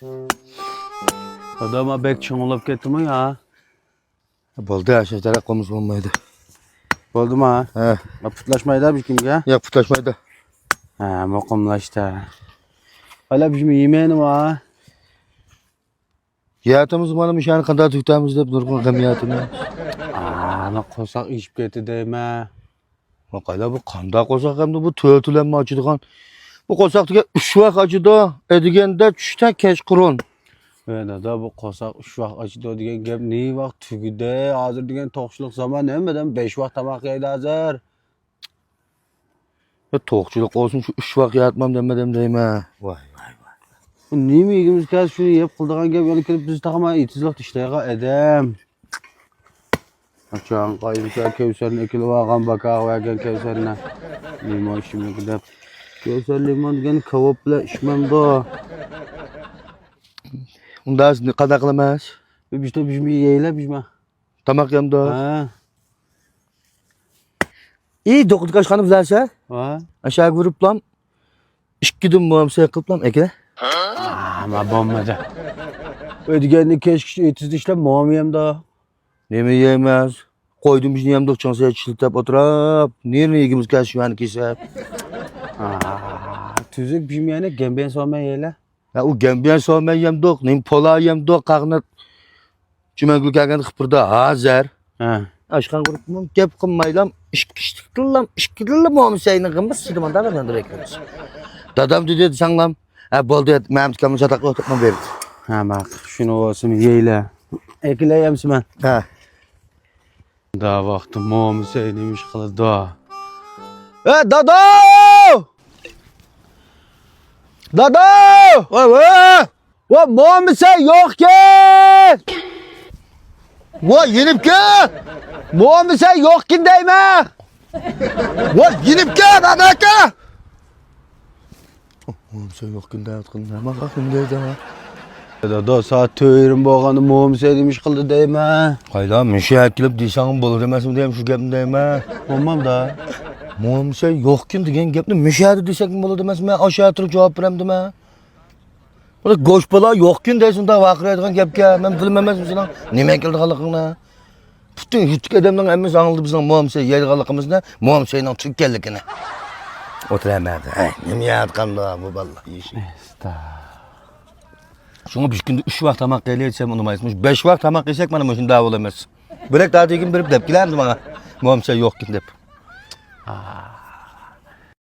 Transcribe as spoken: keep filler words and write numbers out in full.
دادا، ما بەك چىڭ بولاپ كەتتىمۇ يا؟ بولدى، ئاشۇ تەرەپ قىلمىسا بولمايدۇ. بولدىما؟ ھە. ما پۇتلاشمايدۇ بىر كىمگە؟ ياق، پۇتلاشمايدۇ. ھە، مۇقىملاشتى. ھالا بىزمۇ يېمەينىما؟ يەتىمىز مانا مۇشۇنى قانداق تۈگىتەمىز دەپ نۇرغۇن غەم يەتىمىز. ئانا قورساق ئېچىپ كەتتى دەيمەن. ۋاقايلا بۇ قانداق قورساق ئەمدى بۇ تۆت تۈلەنمۇ ئاچىدىغان. بۇ قورساق دېگەن ئۈچ ۋاق ئاچىدۇ. ئەدىگەندە چۈشتە كەچقۇرۇن. ۋە دادا، بۇ قورساق ئۈچ ۋاق ئاچىدۇ دېگەن گەپ نېمە ۋاق تۈگىدى؟ ھازىر دېگەن توقچىلىق زامان، ھەممە ئادەم بەش ۋاق تاماق يەيدۇ ھازىر. يا توقچىلىق بولسۇن، شۇ ئۈچ ۋاق يەتمەم دېمىدىم دەيمەن. ۋاي، ۋاي، ۋاي. بۇ نېمە يېگۈمىز كەلسە شۇنى يەپ قىلىدىغان گەپ، يەنە كېلىپ بىز تاقىما ئېتىزلىقتا ئىشلەيدىغان ئادەم. ئاچاڭ قايمىسا كەۋسەرنى ئەكېلىپ ئالغان، باكاغا بەرگەن كەۋسەرنى. لىمون ئىچىملىك دەپ. كەۋسەر لىمون دېگەن كاۋاپ بىلەن ئىچمەمدۇ. ئۇندا قانداق قىلىمىز؟ بىز بىزمۇ يەيلى بىزمۇ. تاماق يەمدۇ. ھە. ئى، دوقۇتقا ئاشخانا بىلەرسە؟ ھە. ئاشاغا بېرىپلام. ئىككىدىن مۇئامسە قىلىپلام ئەكە. ئا، ما بولمىدى. ئۆيدىگەننى كەچكىچە ئېتىزدا ئىشلەپ مۇئام يەمدۇ. نېمە يەيمىز؟ قويدىن بىزنى يەمدۇق چىڭسە چىلتەپ ئولتۇرۇپ. نېرىنى يېگۈمىز كەلسە شۇنى كېسەپ. ئا، تۈزۈك بىزمۇ يەنە گەمبىيەن سومەن يەيلى. ھە، ئۇ گەمبىيەن سومەن يەمدۇق، نېمە پولا يەمدۇق، قاغنات. چۈمەنگۈل كەلگەندە خىپىردا ھازىر. ھە. ئاشخانا قۇرۇپمۇ گەپ قىلمايلام، ئىككى ئىشتىكلام، ئىككىدىنلا مۇئامسەينىڭ غىمبىز سىدىماندا بىلەن بېكىنىمىز. دادام دېدى دېسەڭلام، ھە، بولدى، مەمتىكامنى چاتاققا ئولتۇرتما بېرىدۇ. ھە، ماقۇل، شۇنى بولسۇن، يەيلى. ئەكېلەي ئەمسە مەن. ھە. دا ۋاقتى مۇئامسەي نېمە ئىش قىلىدۇ؟ ئە، دادا! دادا! ۋاي، ۋاي! ۋا، مۇئامسەي يوقكەن! ۋا، يېنىپكەن! مۇئامسەي يوقكەن دەيمەن! ۋا، يېنىپكەن، ئانا ئاكا! مۇئامسەي يوقكەن دەۋاتقىنى نېمە قىلدى دەيدۇ؟ دادا، سائەت تۆت يېرىم بولغاندا مۇئامسەي نېمە ئىش قىلدى دەيمەن. قايدا، مۇشۇ يەرگە كېلىپ دېسەڭ بولىدۇ ئەمەسمۇ دەيمەن، شۇ گەپنى دەيمەن. بولمامدا. مۇئامسەي يوقكەن دېگەن گەپنى مۇشۇ يەردە دېسەكمۇ بولىدۇ ئەمەسمۇ؟ ئاشۇ يەردە تۇرۇپ جاۋاب بېرەمدىمەن. بۇنى گوش بالا يوقكەن دەيسەن، دا ۋارقىرايدىغان گەپكەن. مەن بىلمەيمەن سېنىڭ نېمە كېلىدىغانلىقىڭنى. پۈتۈن يۇرتتىكى ئادەمنىڭ ھەممىسى ئاڭلىدى بىزنىڭ مۇئامسەي يەيدىغانلىقىمىزنى، مۇئامسەينىڭ تۈگىگەنلىكىنى. ئولتۇرۇۋەردى. ھەي، نېمە يەۋاتقاندۇ بۇ بالىلار يېيىشى؟ ئەستا. شۇڭا بىر كۈندە ئۈچ ۋاق تاماق يەيلى دېسەم ئۇنىمايسىز. مۇشۇ بەش ۋاق تاماق يېسەك مانا مۇشۇنداق بولىمىز. بىرەك تارتىگىن بېرىپ دەپ كېلەمدۇ ماڭا؟ مۇئامسەي يوقكەن دەپ. ئا،